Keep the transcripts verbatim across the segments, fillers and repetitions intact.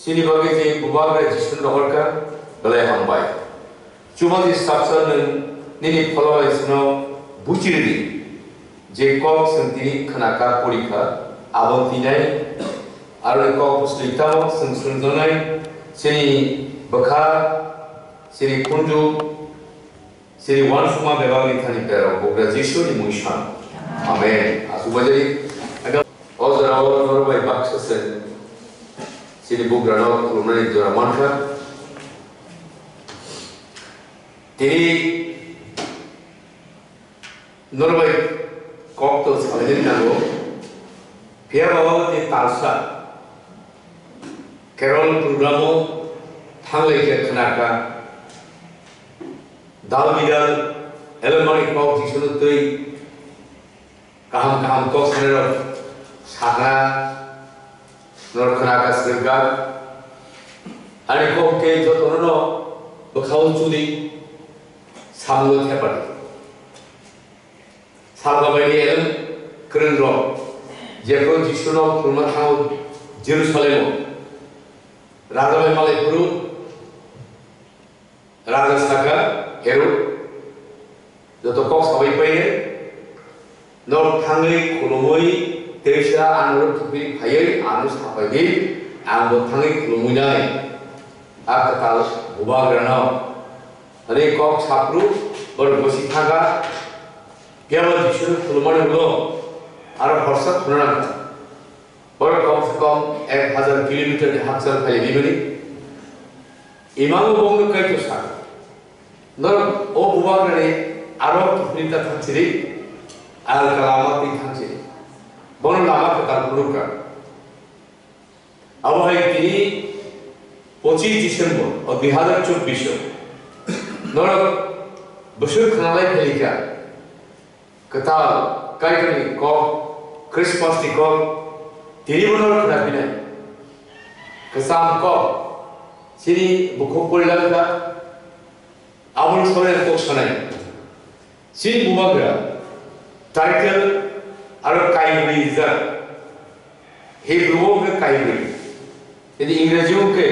Chini bagwi je Bubagra Jisu rohorkha, belai hambai. Chubadi sapsa nwng nini pholawai sino buchiridi, je kok chwng tini khwnakha porikha, abo tinai, aroni kok bwsli tamo chwng swngjaknai, chini bwkha, chini khunju, chini uansukma bebakni thani pero Bubagra Jisuni mungsa. Amen. Aswk bajai. O jorao norok bai baksa se chini Bubagrano khulumnani jora mankha. Tini norok bai kok to salai nango. Phiya ba o tini talsa Carol program o thanglai khe khwnakha. Dal bidal elemani kok Jisuni twi kaham kaham kok sanai rok sakna norok khwnakha swrwngkha. Ani kok khe jotono no bwkhao chudi samungo thepadi. Salka bai ni elem kwrwng rok jephru Jisuno khulma thango Jerusalem o raja bai malai phuru Raja saka, Herod, joto kok sabai painai, norok thangwi khulumwi teisa ang norok thupui phaiwi ano sapai di, ang bo thangwi khulumwi nai. A kwtal Bubagrano hwnwi kok saphru borok bosi thangkha. Phiya bo Jisuni khulumani ulo aro horsa khuna nangkha. Borok kom se kom ek hazar kilometer ni hakchal phai rimani. Imango bongno Kaitor sa. Norok o Bubagrani aro kiphilwi ta thangchiri, al kalama twi thangchiri. Bono lama kwtal phunukha. Abo hai tini pochis December o dui hazar chobbish o norok bwswk khwnalai phaikha. Kwtal Kaitorni kok, Christmas ni kok, tini bono khwnaphinai. Kwcham kok, chini bukhuk porilang kha, aboni somono kok sanai. Chini Bubagra, title aro kaibrwi rijak. Hebrew o khe kaibrwi. Jadi Ingreji o khe,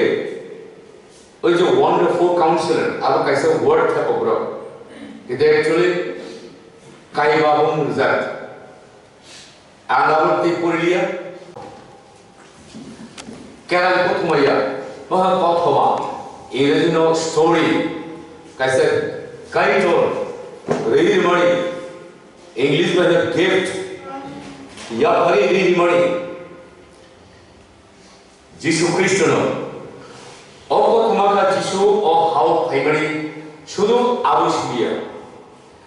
oi je wonderful counselor, abo kaisa word thapa borok. Jadi actually, kaiba bo mwngjak. Ang abo tei porilia. Kerang kothoma ya, maha kothoma. Ingreji no story. Kaisa Kaitor, riri mari. English bai gift. Yaphari riri mari. Jisu Khristono. O kothoma kha Jisu o hao phaimani sudu abo simiya.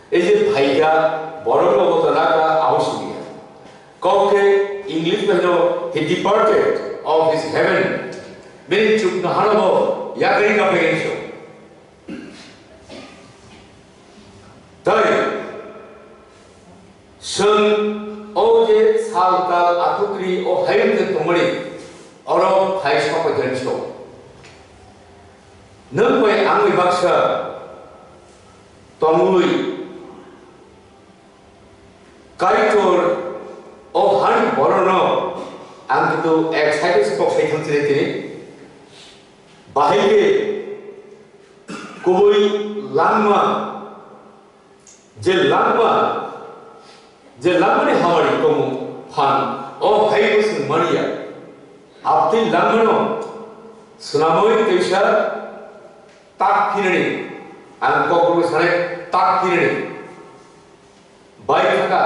Ei je phaikha borok logo tana kha abo simiya. Kok khe English bai no he departed of his heaven. Bini chukno hano bo yakri ka phaikha so. Tei Chwng o je sal tal athukri o hayung je tongmani oro phai sokojak so. Nwng bai ang bai baksa tongwi Kaitor o hani borokno ang kintu excited se kok sai thang chini tini. Bahai khe kubui langma Je langma, je langmani hamari tongmung phan, o hai bwswng manya. Abtwi langmano swnamwi twisa tak phinani, ang kokborok sanai tak phinani. Bai thaka,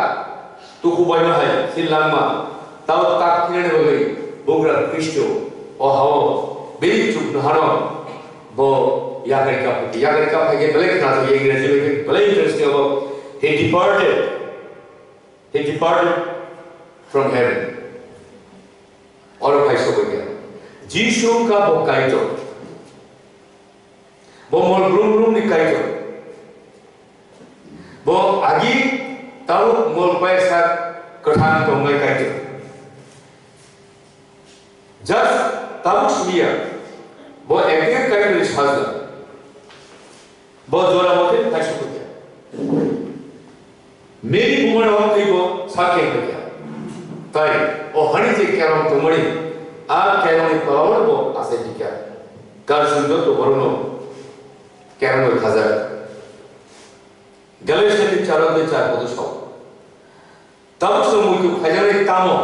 tuku bai no hai, si langma, tabo tak phinani bagwi, bugra Khristo, o hao, bini chuknohano, Bo yakari kap, yakari kap hai khe belai khna thok, Engraji bai khe belai interesting abo. He departed, he departed from heaven. Oro phai sogwi khe. Jisu wngkha bo Kaitor. Bo mol brum brum ni Kaitor. Bo agi tabuk mol paisa kwthang tongnai Kaitor. Just tabuk simiya, bo ekdin Kaitorni sajla. Bo jora mote phai sokya. Meri bumani hok tei bo sakya kya. Tai, o hani je kerong tongmani, a kerongni tolao bo Asai hikha. Karjwng joto borokno kerong bai khajak. Galatia ni charo de char kodo sao. Tabuk se muitu khaijaknai tamo?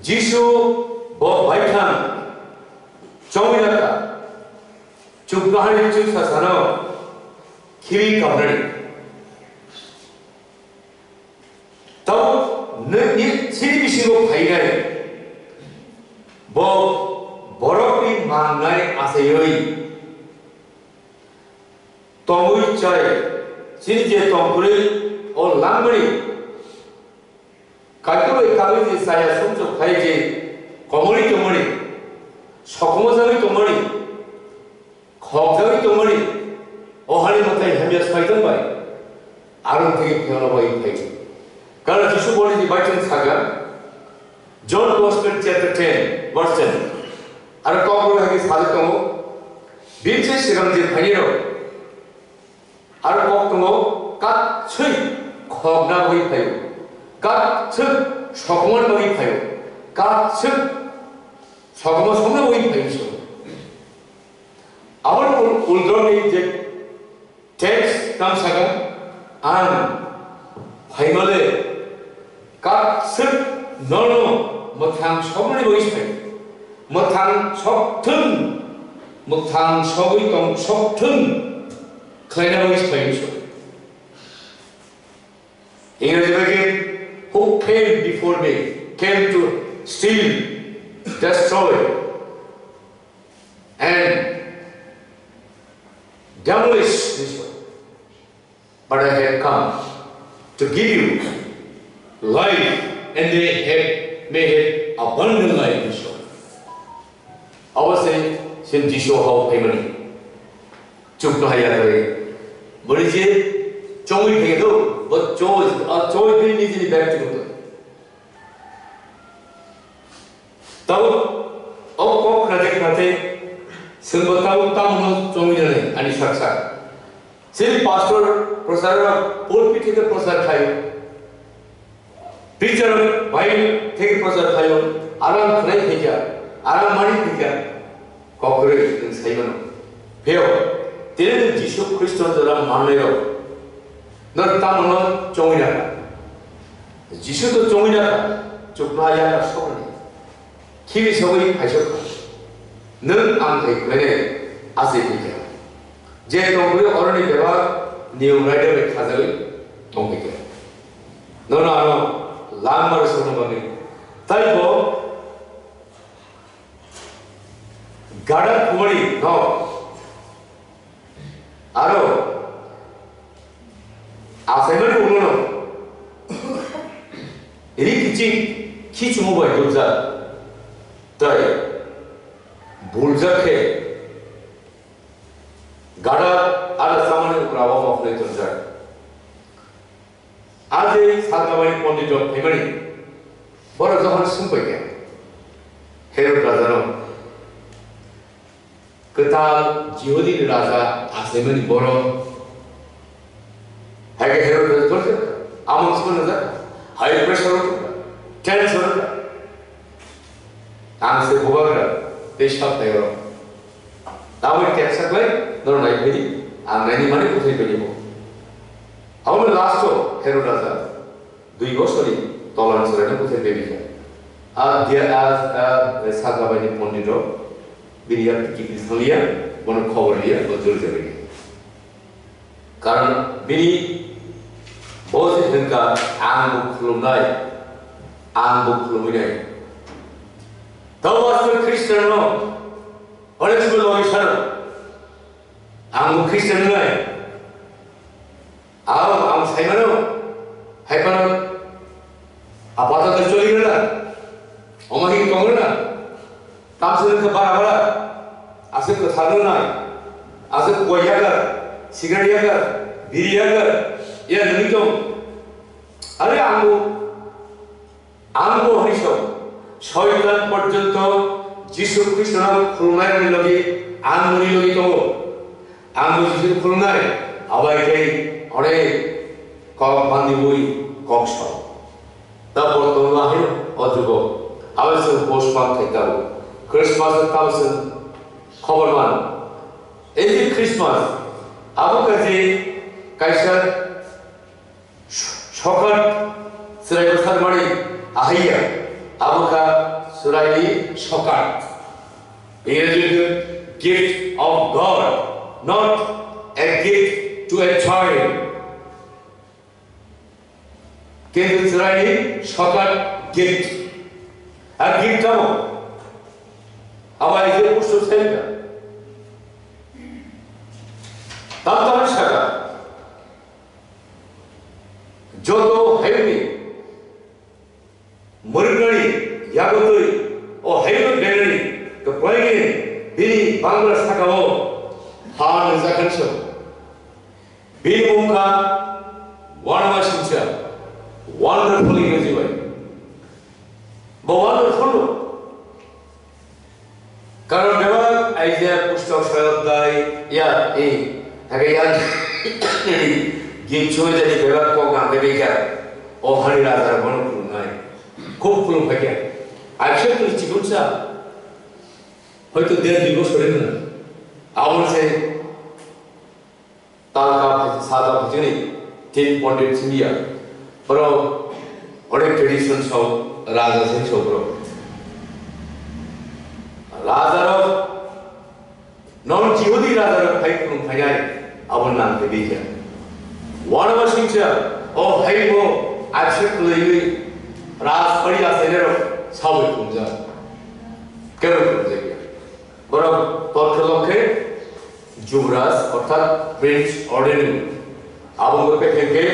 Jisu bo baithang chongwi rakha. Chuknohani chwng sasano khibi kamnani. Tabuk nini chini bisingo phainai bo borokni mangnai achaiwi tongwi chai chini je tongphwrwi o langmani kaitor bai kaiwi je chaya sumsok khai je komori tongmani sokomojagwi tongmani khokjagwi tongmani, o hani mwtai hamya Saitan bai, aroni thani phiyokna bagwi phai. Karon Jisu boni di bai chwng sakha, John Gospel chapter ten, verse ten. Aro kok rok hai khe sajak tongo, bini se swkang je phainai rok, aro kok tongo, katswk khokna bagwi phaio, katswk sokomorna bagwi phaio, katswk sokomo songna bagwi phaio. Aboni ul-, uldromni je text tamo sakha, ang phaimale katswk norno mwthang sokmani bagwi sai, mwthang sokthwng, mwthang sogwi tong sokthwng khlaina bagwi sai. English bai khe, "Who came before me came to steal, destroy, and demolish this one. But I have come to give you life, and they have, may have abundant life," this one. Abo se chini Jisu hao phaimani. Chuknoha yakarwi. Boni je chongwi phaiya do, bo choi, a choi twi nijini byaktigoto. Tabuk o kok khna de khna tei chwngbo tabuk tamono chongwi nanai ani sak sak. Chini pastor prochar rok pulpit theke prochar khaio. Preacher bai theke prochar khaio. Arang khwnai thekya, arang mani thekya. Kokrwi nwng sai mano. Pheo, tini nwng Jisu Khristo jora manwi rok. Nwng tamono chongwi nakha. Jisu to chongwi nakha, chuknoha yakar sokni. Khibi sogwi phaisok kha. Nwng ang thai khlainai achai phai kha. Je tongwi oroni bebak niyom raida bai khajagwi tongwi kha. Nono ano langmar sokna bagwi. Tai bo gada khumani no. Aro achaimani ulono ri kiching khichumo bai dubjak. Tai buljak khe gada ada samani ukra o mokhlai tonjak. Ajai Sakabani pondit rok phaimani borok Johon swngbai kha, Herod rajano, kwtal Jihudini raja achaimani borok. Hai khe Herod raja torjak, amon sima najak, high pressure rok, tension rok. Ang se bubagra tei sak tei oro. Tamoni teksa bai nono nai phai di, ang naini mani kuthai bai bo. Abo last o Herod raja dui bosori tolan soraino kuthai bai bija. A dia a, a, Sakabani pondit rok bini yak tiki tiki thanglia, bono khobor lia, bo jori jabai. Karon bini bo se hwnka, "Ang bo khulumnai, ang bo khulumwinai." Tamo aswk Khristian no onek somoy logi sano, "Ang bo Khristian wngnai." Aro ang saimano, hai phano, apata to choli gana, omo hin kong gana, tamswk khe bara bara, aswk kwthar wngnai, aswk koi yakar, cigarette yakar, biri yakar, ya nini tong. Are ang bo, ang bo hwnwi sao, Soitan porjonto Jisu Khristono khulumnairokni logi ang nini logi tongo. Ang bo Jisu khulumnai, abai khe onek kok bandiwi kok sao. Ta bo tongma haino o jugo. Abo se post man khai tabo. Christmas tabo se khobor man. Ei je Christmas, abo kha je kaisa sokat chwrai bwsarmani ahaiya, abo kha chwraini sokat. English gift of God, not a gift to a child. Kintu chwraini sokat gift. A gift tamo? Abo ai je pusto selka. Tam tam saka. Joto hayungni mwrwknani yagotwi o hayungno benani kwplaigini bini bangla sakao phan wngjak khan se. Bini mung kha Wanama Singcha, wonderful English bai. Bo wonderful no. Karon bebak aija pustok soyok dai ya, e, hake ya, git choi jadi bebak kok nang bebek ya. O hani raja bono khulumnai. Khub khulum phai kya. Aisa tu chikunsa. Hoyto der dui bosor hwnna. Aboni se Talka phaisa, salka phaisani tin pondit simiya. Boro onek tradition sok, raja sing sok boro. Raja rok, non Jihudi raja rok phai khulum phainai, abo nang tebikya. Wanama Singcha, o hai bo, aksep kwlaiwi, raj pari asainai rok, sawi khumjak. Kebo khumjakya. Borok torkhe lokhe Jubraj orthat Prince ordain. Abo wngkhe khe khe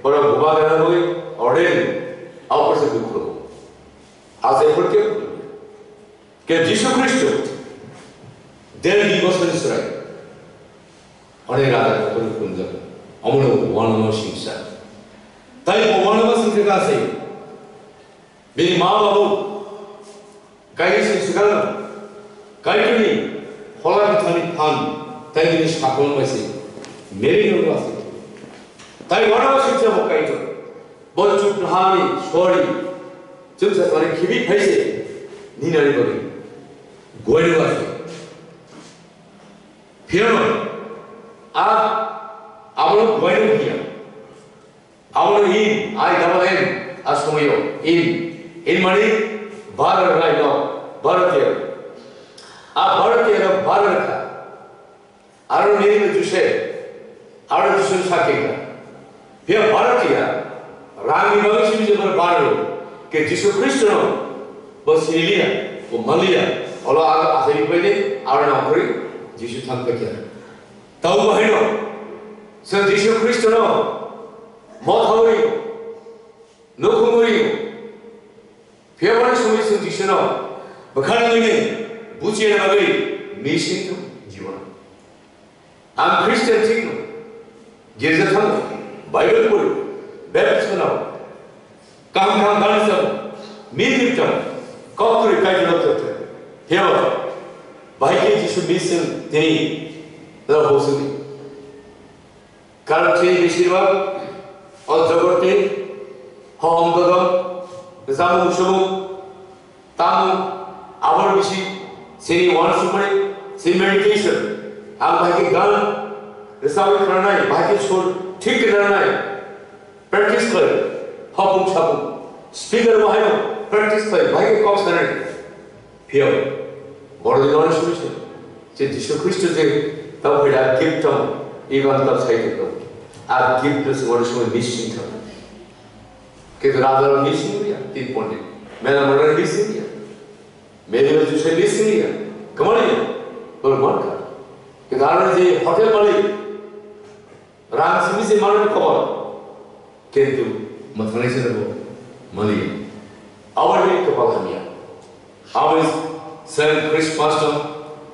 borok bubagrani ordain. Abo se dukhu. Ase phurkhe ke Jisu Khristo der di bosor Israel. Ore raja kotor kunjak. Omono Wanama Singcha. Tai Wanama Singcha ka se. Bini ma babu Kaini se swkang Kaitorni Phola Kwthangni phan tei bini sakhong bai se Mary no ase. Tai Wanama Singcha bo Kaitor. Bo chuknohani sori chwngsa sari khibi phai se ninani bagwi guaino ase. Phiyano a abono guaino hiya. Abono in, I double N, a somoyo, in. In mani, Bharat rai no, Bharatiya. A Bharatiya no Bharat kha. Aro nini no Juse, aro Juse no sakhe kha. Phiya Bharatiya, rang ni bagwi simi je bar Bharat. Ke Jisu Khristo no, bo siliya, bo maliya, olo aro asai bai de, aro na khri, Jisu thang kha. Tau bahai no, se Jisu Khristo no, Mothawi, nukhungwi, phiyabani sumi sung Jiseno, bwkha nangwi buchiyana bagwi mising thung jibono. Ang Christian thikno, girja thango, Bible pori, Baptist nao, kaham kaham gana chabo, music chabo, kok turi kaijano chabo. Phiyaba, bahai khe Jisu mising tini, tara hosuni. Karon chini beshirbag o jogotni hohom dodom, rwchapmung muchungmung, tamo aboni bisi chini uansukmani, chini meditation, ang bahai khe gan rwchapwi khnanai, bahai khe sur thik khe khnanai, practice khlai, hopung sapung, speaker bo haino practice khlai, bahai khe kok sanani. Phiya, borok ni uansuk se, je Jisu Khristo je tamo phaida gift tamo, iban tamo sai tong. A gift no se uansuk sumai missing tong. Kintu raja rok missing ya, tin pondit. Mela mora missing ya. Mela mora Jisai missing ya. Kamani ya? Bor man ka. Kintu aro je hotel malik, rang simi se manwi khobor. Kintu mwthangnaisano bo maliya. Aboni kwpal hamya. Aboni Saint Christmas no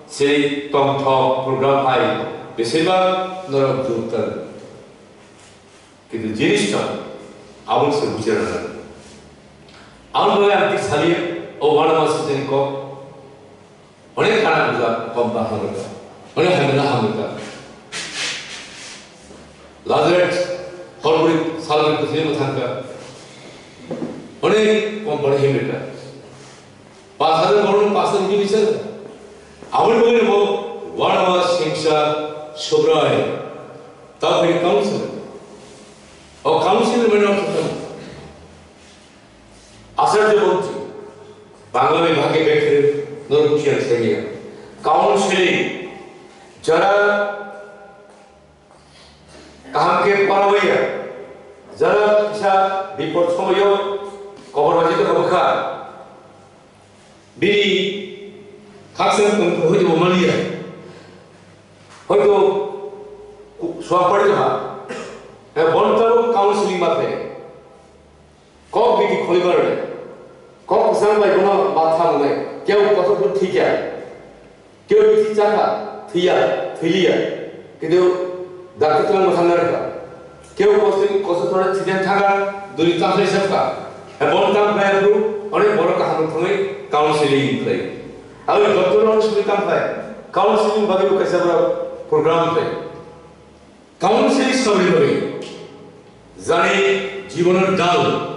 se tongthok program hai besibak norok juktar. Kintu jinis no aboni se buchar nang. Ang dole ang tik saliya o wana masajani kok. Onek khana buja kompa hamrwkha. Onek hamrwkha hamrwkha. Lazarus, hormuri salmuri kuthini mwthangkha. Onek kompani himrwkha. Pas hajar borok no pas hajar bini sir. Aboni bagwi bo Wanama Singsa Subrai. Tao hai council. O council mane ortho tamo? Acharya Bontri. Bangla bai bhage bekhe nor bukhia saiya. Council jara kaham khe parabaiya, jara kisa bipod somoyo kobor baji tongkha bwkha, bini khaksa tongkha hoito bo maliya, hoito suak pari tongkha, eh, bono tamo counseling ma khlai. Kok bidi kholibar le. Kok kwchang bai bono matha mwnai. Keu kothok no thikya. Keu bisi chakha, thwiya, thwiliya. Kintu dakti twlang mwthang narwkha. Keu kosi, kosi thore thiden thaga, duri tangkhai sakha. He bon tang phai aphru, onek borok kaham thangwi counseling khlai. Abo doctor no suri tang phai. Counseling bagwi kaisa borok program khlai. Counseling samni bagwi jani jibono dal,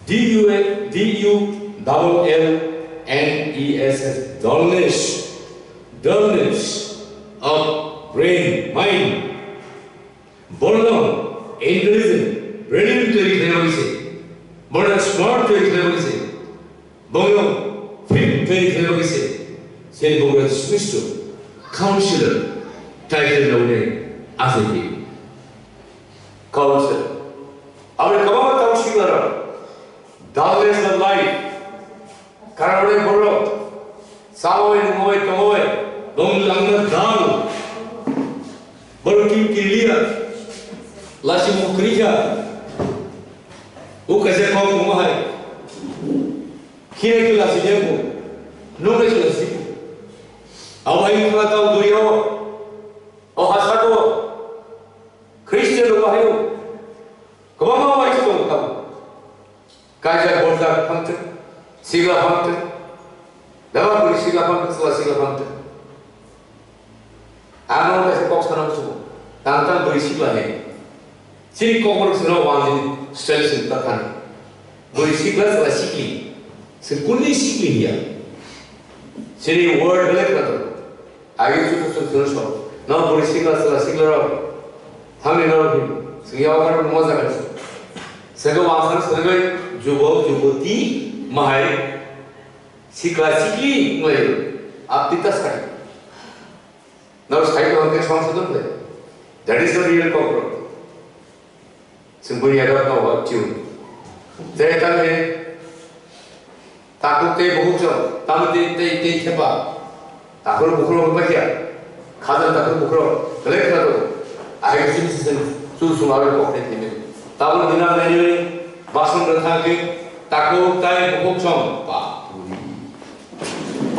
D U N, D U double L N E S S, dullness, dullness of brain, mind. Borno intelligent, brilliant twi khlai bagwi se, borno smart twi khlai bagwi se. Bono fit twi khlai bagwi se, se bogra Jisu Khristo counselor title rokni asai di. Counselor. Aboni kwbangma counselor rok. Dullness of life. Kararwi borok. Sawi nungwi tongwi. Bong langna dal. Borok kim kiliya. Lasi mukriya. Ukaisa kok mumahai. Khire kila si jempo, nungre kila si. Awai kala tau duriyo. O hasa ko. Christian lo bahayo. Kwbangma wai tong tamo. Kaisa borda phangte, sigla phangte. Daba puri sigla phangte, sila sigla phangte. Ano kaisa kok sana musugo. Tang tang buri sikla he. Chini kok borok sino wangni style sin ta thani. Buri sikla sala sikli. Sin kunni sikli hiya. Chini word belek na to. Agi chutu chutu sino so. No buri sikla sala sikla ro. Hamni no hin. Sing yawa kan mo jaga. Sego wangsan sego jubo juboti mahai sikla sikli ngai. Apti ta sai. Nang sai ko hangke songsodon de. That is the real cockroach. Sing bui yada ka wa tune. Jai tang he. Takuk tei bukhuk chong. Tam tei tei tei khepa. Takuk bukhuk ba kya. Khajal takuk bukhuk. Kale khajal. Ahai sing sing. Su su ma ko khe ni. Tabuk dina nai ni. Bason rwtha khe takuk tai bukhuk chong. Ba.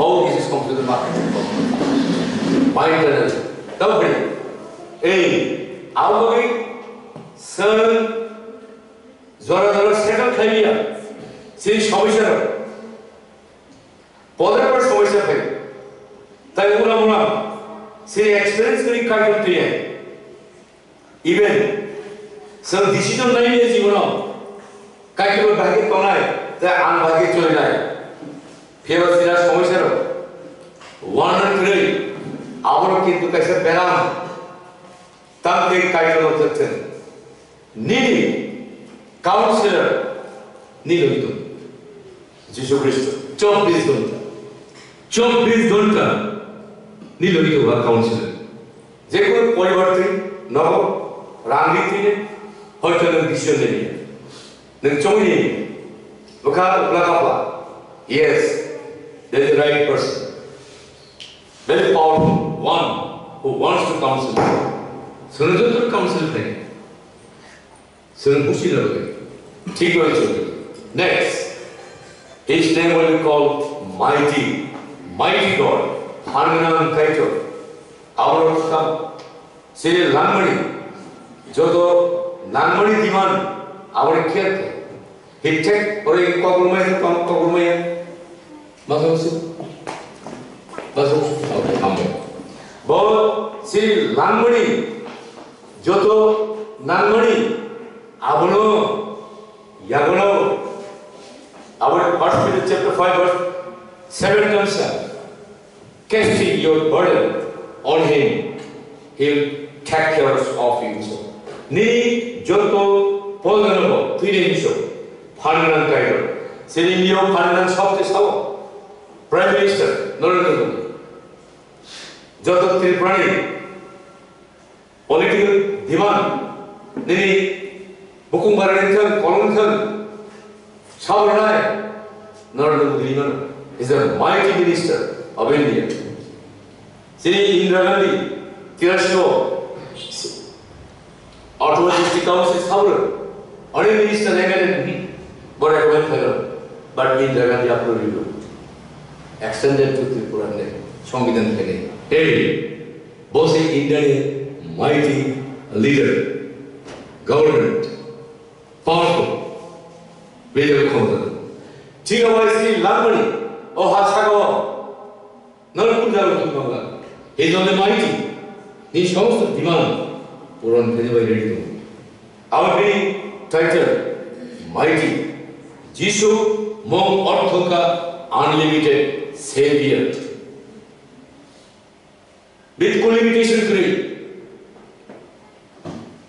How this is completed market? Mind energy. Tamo khe. Ei, abo bagwi sir jora jora settle khlaiya. Sei somoisa rok. Podre por somoisa phai. Tai ura ura. Sei experience kari kai kari. Even, chwng decision nai le jibono, kaitor bai khe tongnai, tei ang bai khe cholinai. Phiyaba chini somoisa rok, uanani kwrwi, aborok kintu kaisa beram, tam tei kaitor no thwk thwng. Nini counselor ni logi tong. Jisu Khristo, chobbish ghonta. Chobbish ghonta ni logi tong ba counselor. Jekunu poribar twi nogo rang ri twi hoito nwng decision nai ya. Nwng chongni bwkha ukla kapla. Yes, that is the right person. Very powerful one who wants to counsel. Sunu joto counsel khai. Sunu busi na bagwi. Thik bai chongni. Next. His name will be called Mighty, Mighty God, Hangnang Kaitor. Aboro sam, sini langmani, joto langmani diman, aboro kiyate. Hitek, ore kokurmai, kokurmai. Masuk, masuk. Masuk, oke, hambo. Bo, sini langmani, joto langmani, abono, yagono, Our First Peter chapter five verse seven comes up. Casting your burden on him, he'll take care of you. So, nini joto polgano bo tuide hinso, phanang kairo. Sini nio phanang sabte sao. Prime Minister Narendra Modi. Joto Tripurani political demand, nini bukung barani thang, kolong thang, sabarnai, Narendra Modi Rimano is a mighty minister of India. Sini Indira Gandhi, Tirasio, Autonomous District Council sabar, ani minister M L A, hmm, bore kwen thang, but Indira Gandhi approve you. Extended to Tripura ne, Songbidan thene. Hey, Bo se India ni mighty leader, government, powerful leader khonsa. Thik abo se langmani, o ha saka o, nang kun jaga kun bangla. He is only mighty. Ni somosto demand puron khaina bai ready to. Our very title, mighty. Jisu mong ortho ka unlimited savior. Bini limitation kwrwi.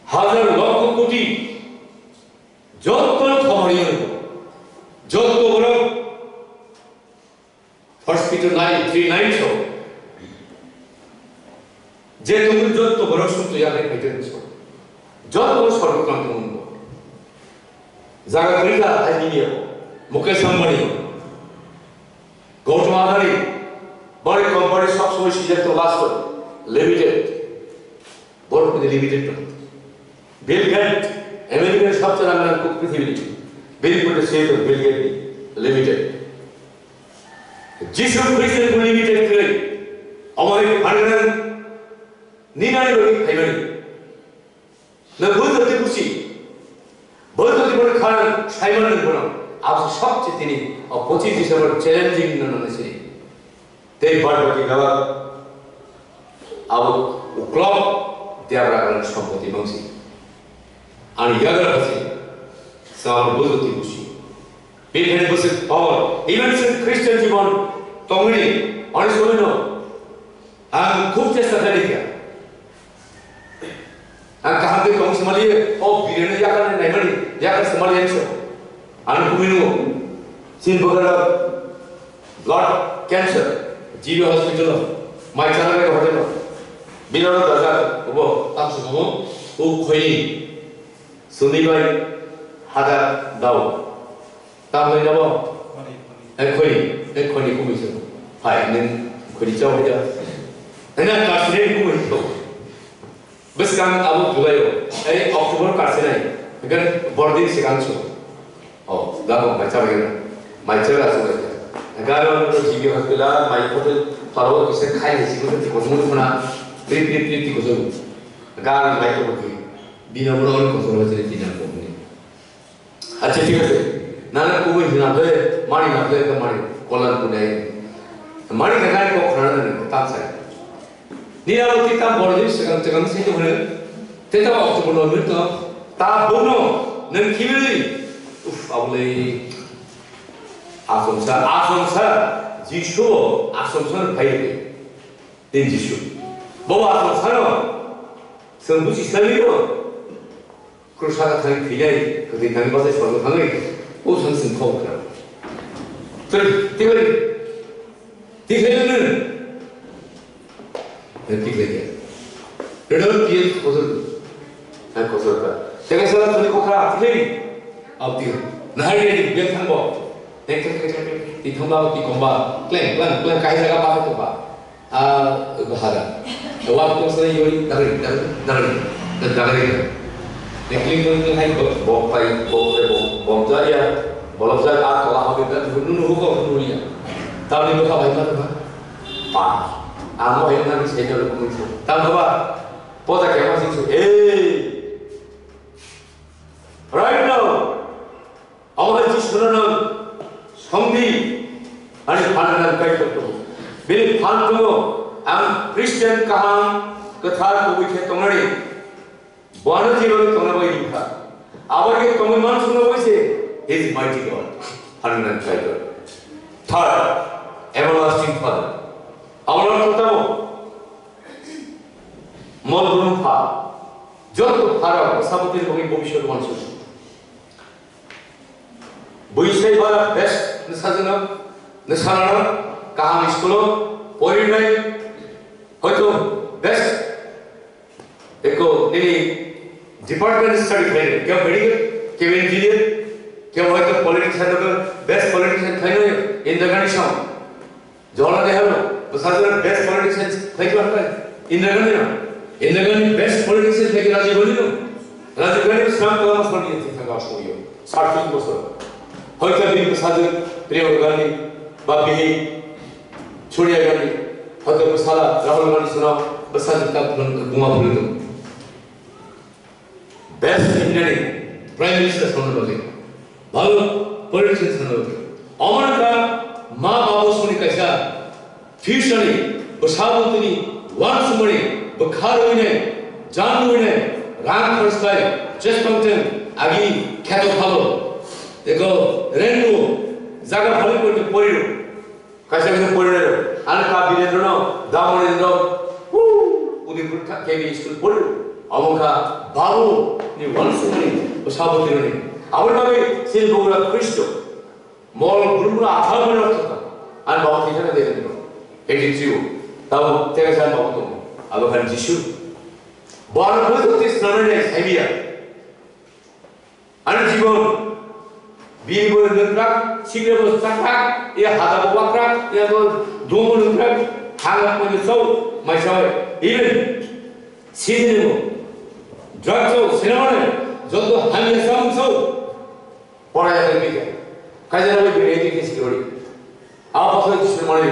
Hajar lokho koti jotto khobori, jotto borok. First Peter nine three nine so. Je tongwi jotto borok sumto yakhe phaitani so. Jotto sorgo tang tongo. Jaga kwrwi kha hai nini abo. Mukesh Ambani. Gautam Adani, bari company sob somoi sijak to last limited. Bor pudi limited to. Bill Gates, American sabse rang rang kuk prithibi. Bill pudi se to Bill Gates limited. Jisu Christ pudi limited kre. Amari phangrang ninani bagi khaimani. Na bujoti busi. Bujoti bor khan Simon ni bono. Abo sabse tini o pochis December challenging no no sini. Tei bad baki gawat abo uklok diabra kan sompoti mangsi. Ani yagra hasi. Sa bujoti busi. Behind bujoti power. Even sin Christian jibon tongni. Ani soino. Ang khub chesta khalikha. Ang kaham khe tong simaliye, o birene yakar naimani, yakar simaliye so. Ang kumino, sin bagara blood cancer, G B hospital, mai chana hotel, bilaro daga, ubo, tam sumo, u khoi, suni bai, hada dao. Tam bai dao. E khoi, e khoi ni kumui so. Hai, ning khoi ni chao hida. Ena kasne kumui so. Bwskang abo July o, ei October karsenai, hingke bordin sikang so. O, da bo mai chabai na. Mai chabai asu bai. Garo no G B hospital, mai hotel, paro kisa khai ni sikang tiko sumur khuna, trip, trip, trip, tiko sumur. Garo mai to bagi. Bina mo no ko sumur jere tina ko ni. Acha, thik ase. Nana kubui hina ble, mari na ble, ka mari, kolan kunai. Mari ka kai ko khana na, tam sai. Ni abo ti tam bor ni, sekang, sekang sai to hone. Te ta October no mir to. Ta bono, nang kibili. Uf, abule. Asomsa, asomsa. Jisu, asomsa no phai. Tin Jisu. Bo asomsa no. Sengbu si sali no. Khrusa ka thani thwinai, kwthwi thani bachai sorgo thangwi, o thang chwng kok kha. Tei, tei, tei, tei, tei, tei, tei, tei, tei, tei, tei, tei, kosor kha. Tei kaisa thani kok kha, tei, tei, nahai tei, beng thang bo. Tei, tei, tei, tei, tei, tei, thang ba, tei, kom ba, kleng, kleng, kleng, kaisa ka ba, thang ba. Ah, bahara. Wa ko sene yori dagri, dagri, dagri, dagri. Nekling kling kling hai bo, bo pai, bo, bo, bo, ja ya, bolok ja, ah, tola hobi, da, nu, nu, nu, ko, nu, ya. Tabli bo ka bai ma, ma. Pa. Amo hai na ni sene lo ko. Tam ba. Poda ke ma sing su. Eh. Right now. Abo hai Jisu no nang songdi, ani phan nang kai kok tongo. Bini phan tongo, ang Christian kaham, kwthar kubui khe tongnani. Bo ano jeba khe tongna bai ringkha. Abo khe tongwi man songna bai se, he is mighty God. Third, everlasting Father. Aboni ortho tamo? Mol Brumni Pha. Joto pharok bwsabwtwi bagwi bobiswt uansuk. Bui sai ba best nwsajwkno, nwsanano kaham school-o porinai, hoito best eko nini department study khlainai, kebo medical, kebo engineer, kebo hoito politics hai, best politician khlainai Indira Gandhi song. Jawaharlal Nehru, bwsajwk best politician khlai kha khe Indira Gandhi no. Indira Gandhi best politician khlai kha Rajiv Gandhi no. Rajiv Gandhi no sram kwlama sori thang thang asogwi. Sat cholish bosor. Hoito bini bwsajwk Priyanka Gandhi ba bihik Sonia Gandhi, hoito bwsala Rahul Gandhi sano bwsajwk ta buma phulwi tongo. Best Indian Prime Minister sanna bagwi, bhalo politician sanna bagwi. Omo wngkha ma babu songni kaisa future ni bwsa bwtwini uansukmani bwkha rwinai, jan rwinai, rang kharch khlai, chesta tong agi kheto phalo. Eko rengo jaga phalo koito poriro. Kaisa kaisa porinai rok, ani ka Birendra no, Damonendra, hu, Udaipur kha K B school pori, abo kha babu ni uansukmani, bwsa bwtwirokni. Aboni bagwi chini Bubagra Khristo, Mol Brumni Apha mani ortho kha, ani babu thwi thangkha Birendra, eighty three o, tamo tei kaisa ani babu tongo, abo kha Jisu. Bo ano bwswk twi swnamnai saimanya. Ani jibon, bini bo nungkrak, sikre bo chakrak, ya hada bo wakrak, ya bo dumo nungkrak, hangak mo so, mai sawai. Even, sini mo, drug so, sinamane, joto hamya sam so, pora ya nungkrak. Kaisa na bini edi ke sikori. Apa so Jisu mane.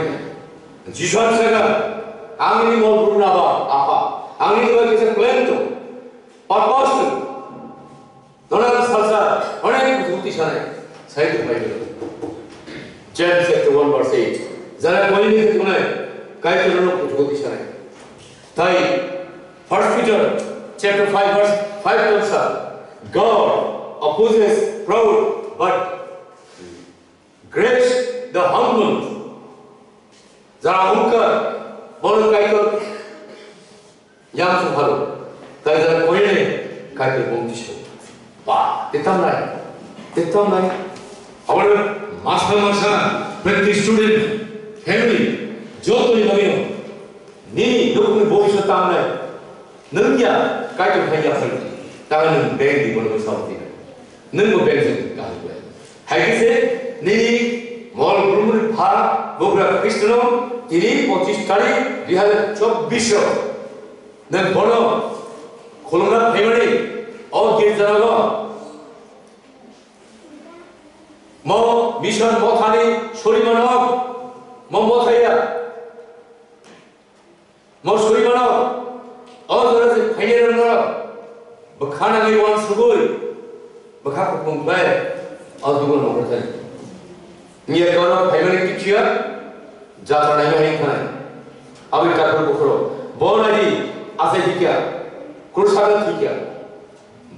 Jisu saka, angni Mol Brumni Apha, Apha. Angni ba kisa plan to, purpose to. Donan salsa, onek kuchuti sanai, sai tu pai. James chapter one verse eight. Jara koini ke tunai, kai tu no kuchuti sanai. Tai, First Peter chapter five verse five tells us, God opposes proud, but grace the humble. Jara hungkar, bono Kaitor yang sung haro. Tai jara koine Kaitor bong tiso. Ba, tetam nai. Tetam nai. Abone masa masa, practice student, family, joto ni bagwi no. Nini nukni bobiswt tam nai. Nwng ya, Kaitor hai ya phai. Tang nwng beng di bono bwsa uti. Nwng bo beng jeng kaham khlai. Hai khe se nini Mol Brumni Pha Bubagra Khristo no tini pochish tarik dui hazar chobbish o nwng bono khulumna phaimani o girja nogo mo mission mothani suri mano mo mothaya. Mo suri mano, o jora se phainai rok no, bwkha nangwi uansugwi, bwkha kupung khlai, o dugo nongkha thai. Ngiya kono phaimani tikhiya, jatra naima hin khanai. Aboni kaphur bukhuro, bo nai di, asai hikya, kursaga thikya,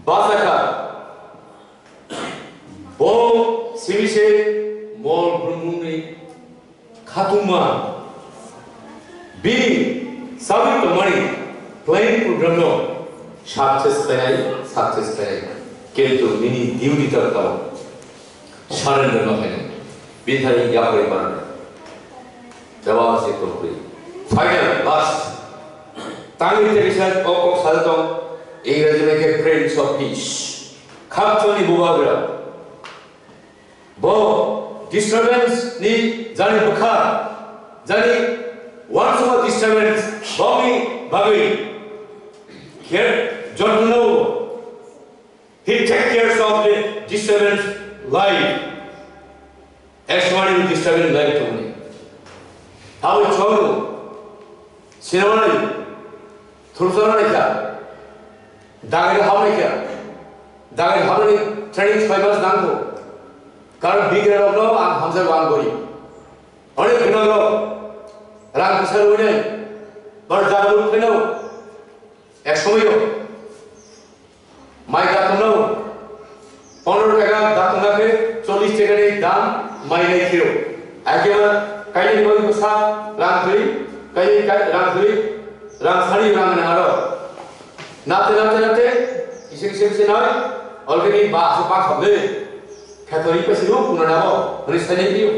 basaka, bo simi se Mol Brumni khatungma bini sawi tongmani plan program no success khainai, success khainai. Kintu nini duty ta tamo surrender no khainai. Bini thani yapari manai. Jawab se tongkri. Final, last. Tangwi tei bisa o kok sajak tong, Ingreji bai khe Prince of Peace. Khakchangni bubagra. Bo disturbance ni jani bwkha, jani uansukma disturbance bokni bagwi khe jotno he take cares of the disturbance life. Actually disturbance life tongni. Abo choro sinamani thurjana naikha. Dagri hamai khe, dagri hamani training soi mas nangkho. Karon bigre rokno ang hamjak wan gori. Onek gwnang rok rang kisa rwinai, bar jagrut khainao, ek somoio mai dakhno, pondro taka dakhna khe chollish taka ni dam, Mai nai khiro. Ake kaini bagi bwsa rang thwi, kaini kai-, rang thwi, rang sari rang nang aro. Nate, nate, nate, kisa, kisa, kisa nai, already ba, asa ba khamle. Khatori pa siru, kuna nabo, hori sani biyo.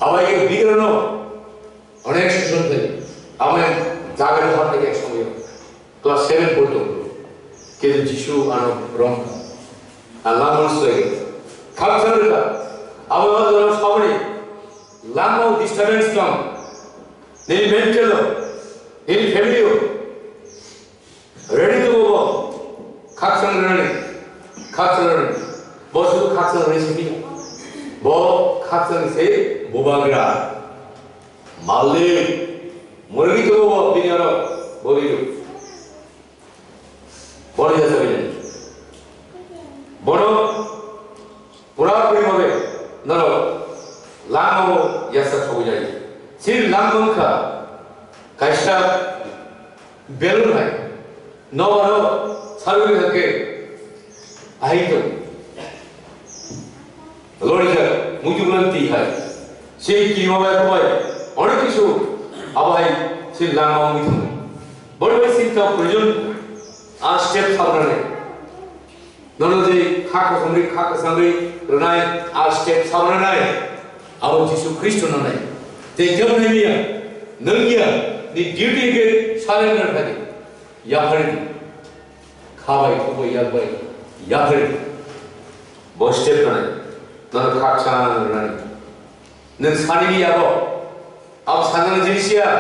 Abai ke bigro no, onek susun thai. Abai jaga no hor thai ek somoyo. Class seven porjonto. Kintu Jisu ano romkha. Ang langmano swlaiwi. Khakchang rwkha. Abo ano saboni langmao disturbance tong. Nini mental o, nini family o. Ready to go bo. Khakchang rwni. Khakchang rwni. Bo sudu khakchang rwni simi. Bo khakchang se bubagra. Malik, murgi to bo bini aro boriru. Bori jasa bini. Bono pura puri bhabe noro langmao yasa sogwi jai. Sini langmang kha kaisa belun hai. Nogo no sarwi hake ahai to. Lori jak muju bulan ti hai. Sei kirima bai kubai. Onek kisu abo hai sei langma ungwi thang. Bori bai sei ta proyojon a step sabranai. Nono je kha kosongri kha kosongri rwnai a step sabranai. Abo Jisu Khristo nanai. Tei jabnai niya. Nangya ni duty ke surrender khai. Yapharidi. Khabai, khubai, yakbai, yapharidi. Bo step nanai. Nono khakchang nanai. Nang sanini yabo. Abo sanani jinisiya.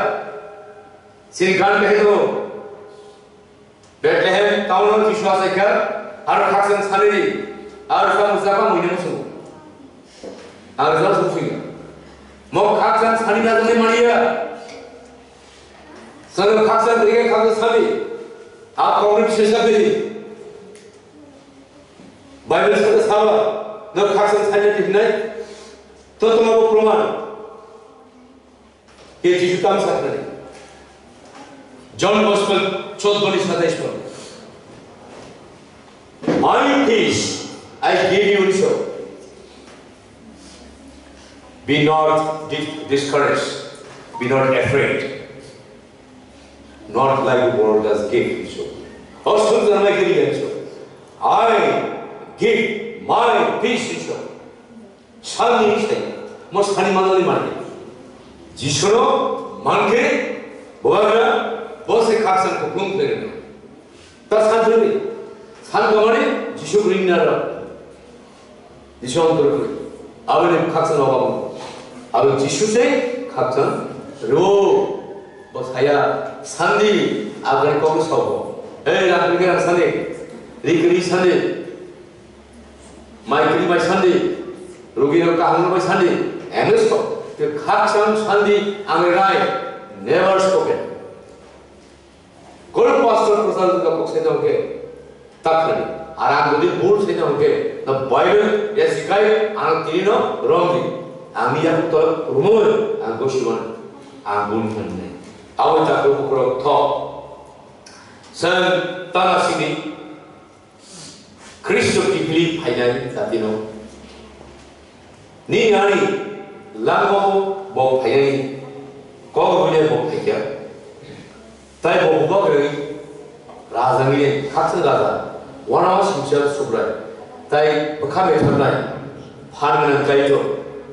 Sini gan behedo. Bethlehem town o Jisu achaikha. Ar khakchang sanini. Ar sa musaka muine musu. Ang rijak song sing ya. Mo khakchang sani na jani maniya. Sano khakchang dige khakchang sani. A kongri bisesa bini. Bible sa saba. No khakchang sani di hinai. To toma ko proman. Ke Jisu tam saknani. John Gospel choddo ni satais pon. My peace I give you, so be not dis-, discouraged, be not afraid, not like the world does give, so. Osuk janai kiri so. I give my peace, so. Sani sai, mo sani manani mani. Jisuno manke, boagra, bose khaksan kuplung pere. Ta san juni, san kamani, Jisu bring nara. Jisu ontor kuri. Aboni khaksan obamu. Abo Jisu se khaksan ro. Bo saya sandi, aboni kok sobo. Ei, rakni gerang sandi. Rikri sandi. Mai kiri bai sandi, rugi rok kaham bai sandi, enes to, te khakchang sandi ang rai, never spoken. Kol pastor pasal juga kok sai dong ke, tak kali, arang gudi bul sai dong ke, na Bible ya sikai, ang tini no wrong di, ang ni yang to rumoi, ang go siwan, ang bun kan ne. Awi tak ko ko to, sen tana sini, Khristo kiphilwi phainai jatino. Nini ani langmao bo phainai, kok rwinai bo phaikha. Tai bo bubagrani raja nini khakchang raja, uanama singcha Subrai. Tai bwkha betharnai, phan gwnang Kaitor,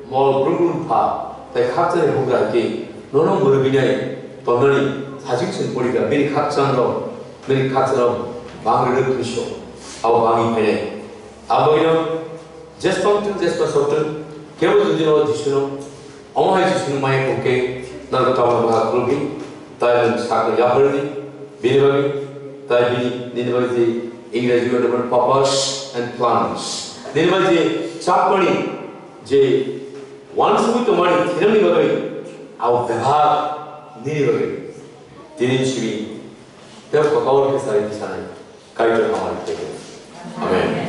mol brumbrung pha, tai khakchangni bugra khe, nono mwrwgwinai tonnani sajwk chwng porikha, bini khakchangrok. Bini khakchangno bang rwrwk thwiso, abo bangwi phainai. Aboni no jeswng tun jeswng sok tun, kebo jodi no Jisuno, omo hai Jisuno maya kok khe, nang tamo baha khulbi, tai nang sakno yaphardi, bini bagwi, tai bini, nini bagwi je English word purpose and plans. Nini bagwi je chapmani, je wansugwi tongmani, thinangni bagwi, abo bebak nini bagwi. Tini simi, tei kotor khe sari tisanai, Kaitor hamari khlaiwi. Amen.